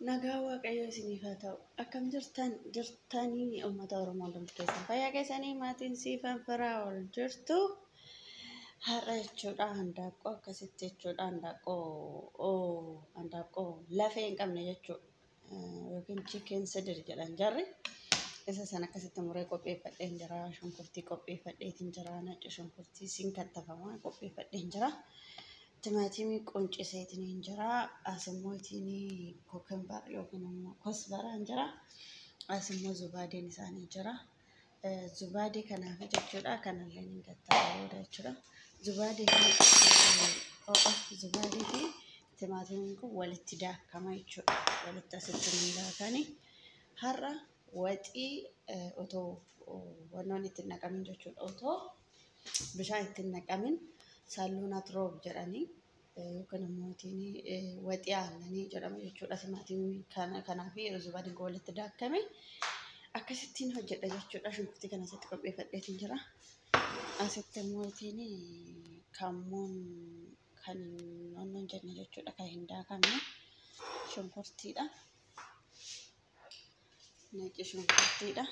Nagaa Waaqayyoo isiniif haa ta'u. Akkam jirtan jirtanii uummata Oromoo hundumti keessan fayyaa keessanii maatiin siifan firaa ol jirtu. Har'a jechuudha handaaqqoo akkasitti jechuudha handaaqqoo lafee hin qabne jechuudha. Yookiin chicken sidir jedhan jarri. Isa sana akkasitti muree qopheeffadheen jira. Shunkurtii qopheeffadheetiin jira. Nacci shunkurtii siin kattafamaa qopheeffadheen jira. Timaatimii qunciseetiin jira. As immoo cucumber yookiin immoo kosbaraan jira. As immoo zubaadeen isaanii jira. Zubaadee kanaaf jechuudha. Kanallee ni gattara booda jechuudha. Zubaadee fi zubaadee fi timaatimiin kun walitti daakama jechuudha. Walitti asitti ni daakani. Har'a waxii otoo wannoon itti hin naqamin jechuudha. Otoo bishaan itti hin naqamin salluunat roob jedhanii yookiin immoo waxii aannanii jedhama jechuudha. Timaatimii kanaa fi zubaadiin kun walitti daakame akkasittiin hojjedha jechuudha. Shunkurtii kana asitti qopheeffadheetiin jira. Asitti immoo kammuun kan hin jenne jechuudha. Kan hin daakamne shunkurtiidha. Naqi shunkurtiidha.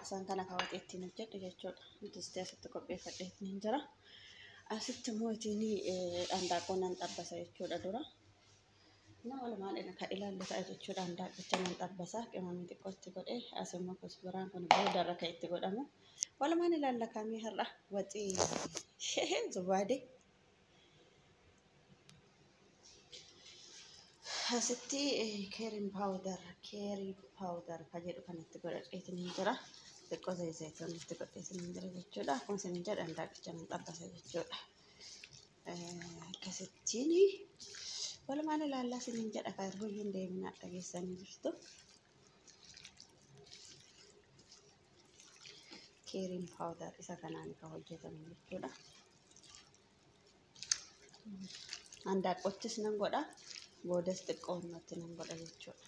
Isaan kana kan waxii ittiin hojjedhu jechuudha. Distii asitti qopheeffadheetiin jira. Asitti immoo handaaqqoo nan xabbasa jechuudha dura. Nama walumaan kan ilaallu ta'a jechuudha. Handaaqicha nan xabbasa. Qimamii xiqqootti godhee as immoo kosboraan kun boodarra kan itti godhamu. Walumaan ilaalla kamii har'a waxii zubaadee. Asitti curry powder curry powder kan jedhu kan itti godhadheetiin jira. Xiqqoo zayituun itti godheetiin jira jechuudha. Akkuma isin jedhan handaaqicha nan xabbasa jechuudha. Akkasittiin walumaan ilaallaa isiniin jedha kan erguyyuu deeminaa dhageessanii jirtu. Curry powder isa kanaan kan hojjetamu jechuudha. Handaaqqottis nan godha. Boodas xiqqoo natti nan godha jechuudha.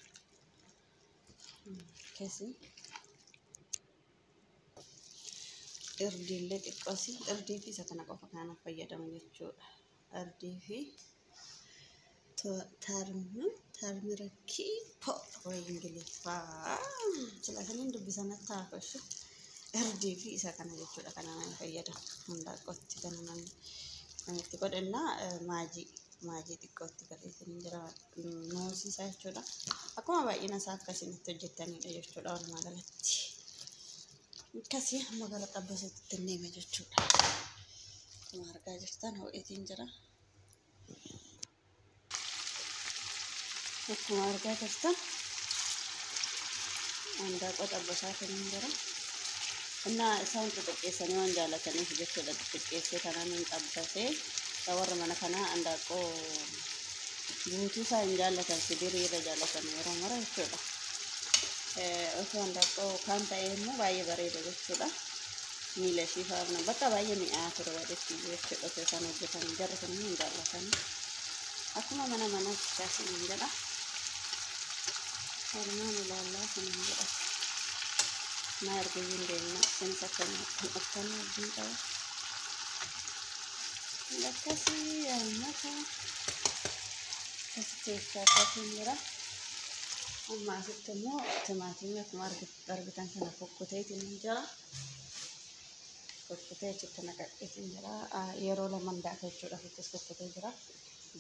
Akkasii irdiillee xiqqoosi irdii fi isa kana qofa kana fayyadamu jechuudha. Irdii fi turmeric powder Ingiliffaa silaasaniin dubbisanatti haa fashu. Irdii fi isa kana jechuudha kana nan fayyadamu. Handaaqqootti kana nan itti godhannaa maajii maajii xiqqootti godheetiin jira moosiisaa jechuudha. Akkuma baay'ina isaa akkasinitti hojjettanidha jechuudha walumaa galatti. Akkasii amma gara xabbasuutti deema jechuudha. Akkuma argaa jirtan ho'eetiin jira. Akkuma argaa jirtan handaaqqoo xabbasaatiin jira. Innaa isaan xixiqqeessanii waan jaallataniif jechuudha xixiqqeessee kanaan hin xabbasee warra mana kanaa handaaqqoo guutuu isaa hin jaallatan sibiirii irra jaallatan yeroo mara jechuudha. Osoo handaaqqoo kaan ta'e immoo baay'ee bareeda jechuudha. Miila ishii faana bakka baay'ee mi'aa ture walitti jechuudha osoo isaan hojjetan jarri kun hin jaallatan. Akkuma mana manaatti kaasanii jedha. Walumaan ilaallaa sinin jedha. Na erguyyuu hin deemna. Isinis akka nyaattan dhuftan wajjin qaba. Akkasii uummata akkasitti jechaa akkasiin jira. Amma asitti immoo timaatimii akkuma argitan kana kukkuteetiin jira. Kukkutee achitti naqadheetiin jira. Yeroo lama daaka jechuudha. Asittis kukkutee jira.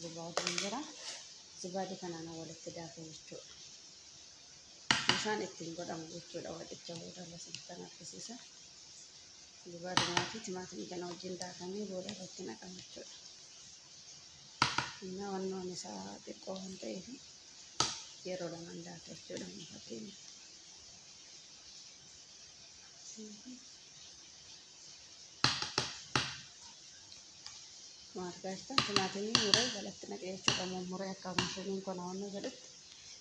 Zubaadiin jira. Zubaadii kanaan walitti daaka jechuudha. Bishaan ittiin godhamu jechuudha. Waxicha booda irra argisiisa. Zubaadumaa fi timaatimii kana wajjin daakamee booda irratti naqama jechuudha. Innaa wannoon isaa xiqqoo waan ta'eef yeroo lamaan daaka jechuudha fakkeenya. Akkuma argaa jirtan timaatimii muree jalatti naqee jechuudha. Mummuree akka maashiniin kun wannoo jedhutti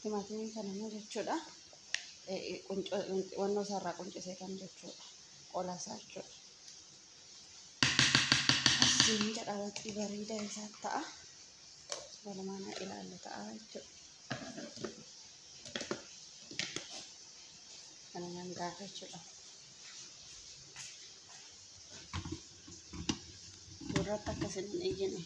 timaatimiin kana immoo jechuudha. Wannoo isaarraa quncisee kan jechuudha. Qola isaa jechuudha. Asiin jedha waxii bareedaa isaa ta'a. Walumaan ilaallu ta'a jechuudha. Kana nan gaafa jechuudha. Gurratti akkasin hin iyyine.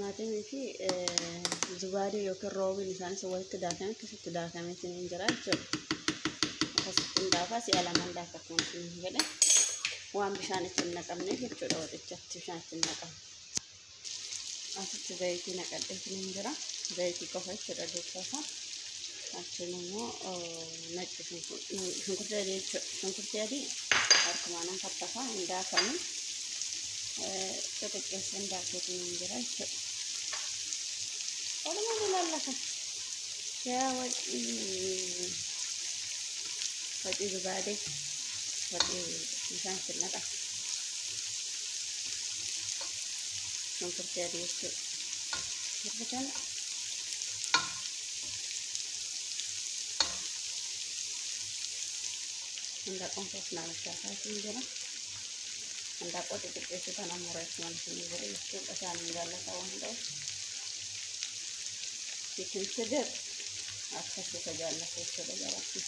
Timaatimii fi zubaadii yookiin roobiin isaanis walitti daakame akkasitti daakameetiin hin jira jechuudha. Akkasitti daafaa si'a lamaan daaka akkuma isin jedhe waan bishaan itti hin naqamneef jechuudha waxichatti bishaan itti hin naqamne. Asitti zayitii naqadheetiin hin jira. Zayitii qofa jechuudha dursa isaa. Achiin immoo nacci shunkurtii adii jechuudha. Shunkurtii adii harkumaanan fattafaa hin daakamu. Xixiqqeesseen daakeetiin hin jira jechuudha. Walumaa ilaallata. Yaa waxii waxii zubaadee waxii bishaan itti naqama. Shunkurtii adii jechuudha. Argitan handaaqqoon koos naa bilchaataa jira. Handaaqqoo xixiqqeessu kana murreessu isin jira jechuudha. Isaan hin jaallata waan ta'eef. Chicken sidr akkasii jaallatu jechuudha jabaatti.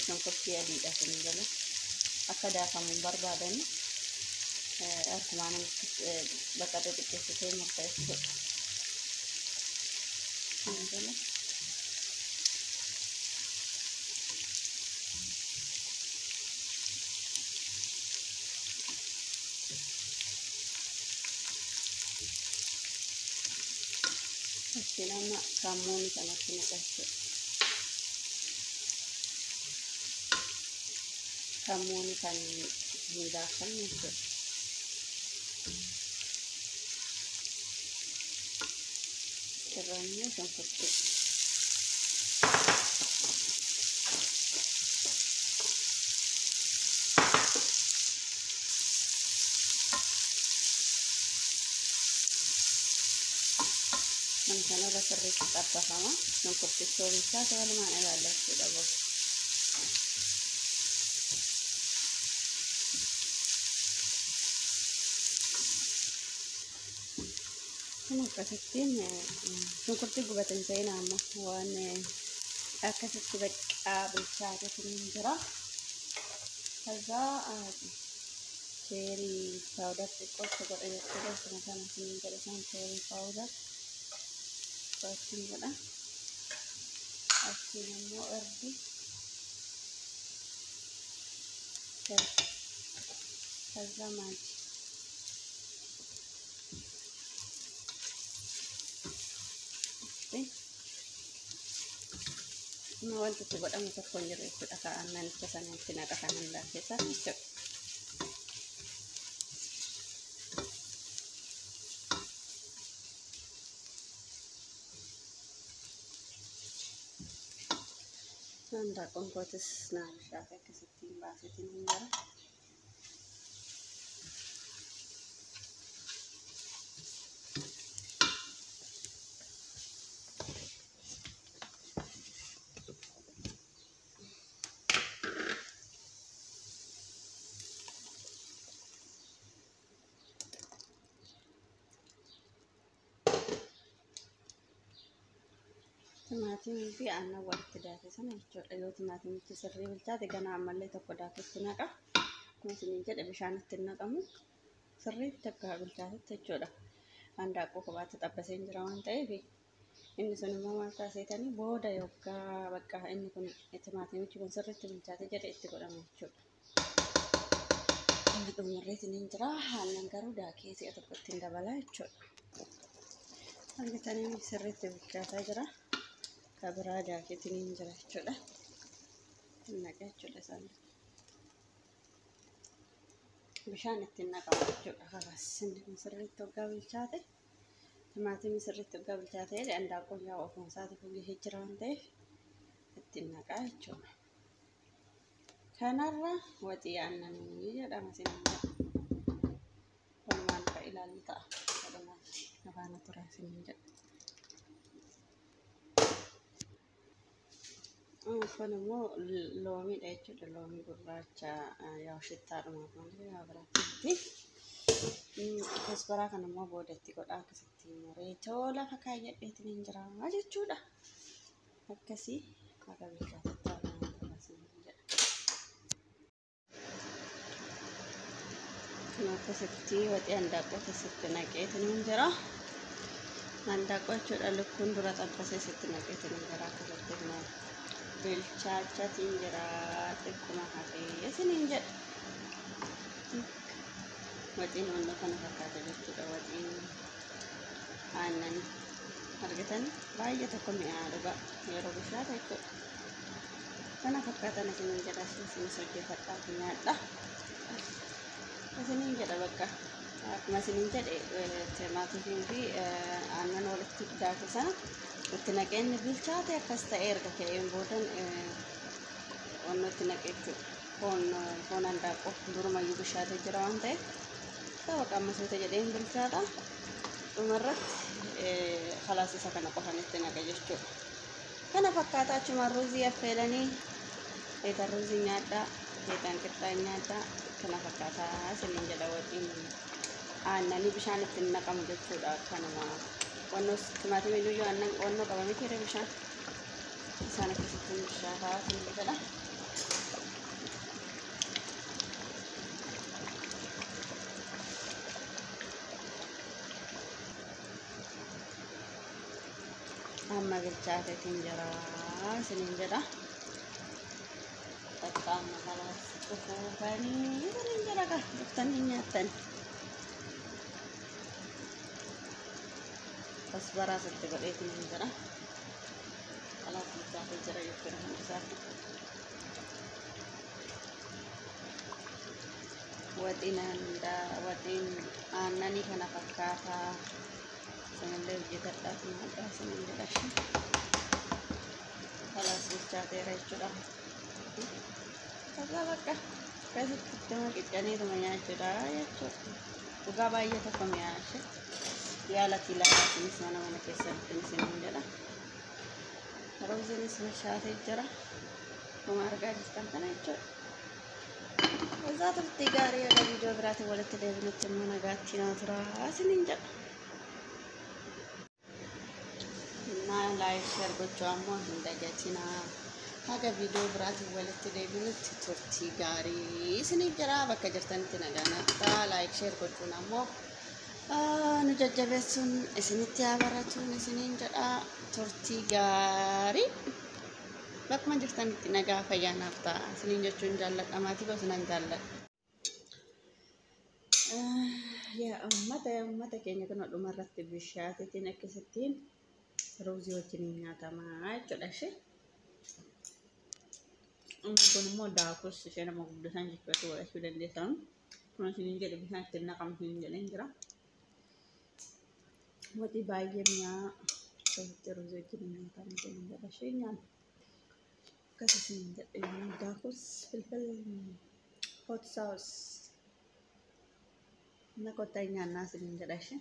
Shunkurtii adiidha kun jala. Akka daakamu hin barbaadani. Harkumaan bakka xixiqqeessitee murta jechuudha. Jala. Achiin amma kaammoonni kanatti naqachuu. Kaammoonni kan hin daakamne jechuudha. Irraan immoo shunkurtii. Kan kanarra sirriitti xabbafama. Shunkurtichi bilchaate walumaan ilaalla jechuudha booda. Kun akkasittiin shunkurtii gubatan seenaa amma waan akkasitti baqqaa bilchaateetu ni jira. ከዛ curry powder xiqqootti godha jechuudha. Akkuma kana isiniin jedhe san curry powder xiqqootti godha. Achiin immoo irdi ከዛ ማጂ Wanti itti godhamu tokko hin jiru jechuudha. Ka aannanicha sana itti naqatan hundaa keessaa jechuudha. Handaaqoon kootis naa bishaate akkasittiin baasetiin hin jira. Timaatimii fi aannan walitti daake sana jechuudha. Yoo timaatimichi sirrii bilchaate ganaa ammallee tokko daakutti naqa. Akkuma isiniin jedhe bishaan itti naqamu sirriitti akka bilchaatetti jechuudha. Handaaqqoo kophaatti xabbasee jira waan ta'eef inni sun immoo maal taasisetanii booda yoggaa bakka inni kun timaatimichi kun sirriitti bilchaate jedhe itti godhama jechuudha. Inni xumurreetiin hin jira. Aannan garuu daakee si'a tokkotti hin dabala jechuudha. Argitanii sirriitti bilchaataa jira. Kabiraa daakeetiin hin jira jechuudha. Naqa jechuudha isaan. Bishaan ittiin naqamu jechuudha. Kanas inni kun sirriitti hoggaa bilchaate timaatimii sirriitti hoggaa bilchaate handaaqqoon yaa ofuma isaatiif gahee jira waan ta'eef ittiin naqaa jechuudha. Kanarra waxii aannanii jedhama isin jedha. Walumaan akka ilaallu ta'a. Walumaatti afaana tura isin jedha. Kun immoo loomiidha jechuudha. Loomii gurraacha yaa shittaadhumaaf malee yaa biraatti. Kosbaraa kana immoo booda itti godhaa akkasitti muree lafa kaayyadheetiin hin jira jechuudha. Akkasii haga bilchaatetti haala jedha. Akkasitti waxii handaaqqoo keessatti naqeetiin jira. Handaaqqoo jechuudha lukkuun dura xabbasee sitti naqeetiin jira. Akkasitti immoo bilchaachatiin jira, xiqquma hafee isiniin jedha. Waxiin onnoo kana fakkaata jechuudha. Waxiin aannan argitan baay'ee tokko mi'aa dhugaa yeroo bishaata jechuudha. Kana fakkaatan isiniin jedha, isinis hojjefadhaa nyaadha. Isiniin jedha bakka akkuma isiniin jedhe timaatimii fi aannan walitti daake sana itti naqeen bilchaate akkas ta'ee erga ka'een boodan onnoo itti naqee jechuudha. Foon handaaqqoo durumayyuu bishaatee jira waan ta'eef bakka amma suuta jedheen bilchaata. Dhumarratti khalaas isa kana qofan itti naqe jechuudha. Kana fakkaata achumaan ruuzii affeelanii feetan ruuzii nyaadhaa, feetan qixxaa nyaadhaa. Kana fakkaataa isiniin jedha waxiin aannanii bishaan itti naqamu jechuudha. Kanuma wannoo timaatimii iyyuu aannan wannoo qaba miti bishaan isaan akkasitti bishaataa isiniin jedha. Amma bilchaateetiin jira isiniin jedha. Bakka amma kalaas cufuufanii isiniin jedha ka dhuftanii nyaattan. Kasbaraa sitti godheetiin jira. Kalaas bilchaatee jira jechuudha hundi isaatti. Waxiin aannanii kana fakkaataa. Isinillee hojjetadhaa nyaadhaa isiniin jedha. Kalaas bilchaateera jechuudha. Kaza bakka akkasitti ittuma qiccaniituma nyaachuudha jechuudha. Dhugaa baay'ee tokko mi'aashe. Yaalatii ilaalaa isinis mana keessatti isiniin jedha. Ruuziinis bilchaatee jira. Akkuma argaa jirtan kana jechuudha. Kaza turtii gaarii haga viidiyoo biraatiin walitti deebinutti immoo nagaatti naa turaa isiniin jedha. Like share gochuu ammoo hin dagatinaa. Haga viidiyoo biraatiin walitti deebinutti turtii gaarii isiniif jira. Bakka jirtanitti nagaa naaf ta'a. Like share gochuun ammoo nu jajjabeessuun isinitti haa baratuun isiniin jedha. Turtii gaarii bakkuma jirtanitti nagaa fayyaa naaf ta'a isiniin jechuun jaalladha. Maatii koo isinan jaalladha. Yaa uummata keenya kun dhumarratti bishaateetiin akkasittiin ruuzii wajjin nyaatamaa jechuudha ishee. Inni kun immoo daakus ishee nama guddisan jechuudha godhachuu dandeessan. Kun isiniin jedhe bishaan ittiin naqamu isiniin jedheen jira. Waxii baay'ee mi'aa akkasitti ruuzii wajjin nyaatamu isiniin jedha ishee nyaanna. Akkas isiniin jedhe daakus filfil hot sauce. Na kottaa nyaannaa isiniin jedha ishee.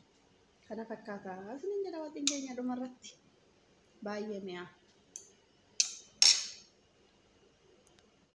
Kana fakkaataa isiniin jedha waxiin keenya dhumarratti. Baay'ee mi'aa.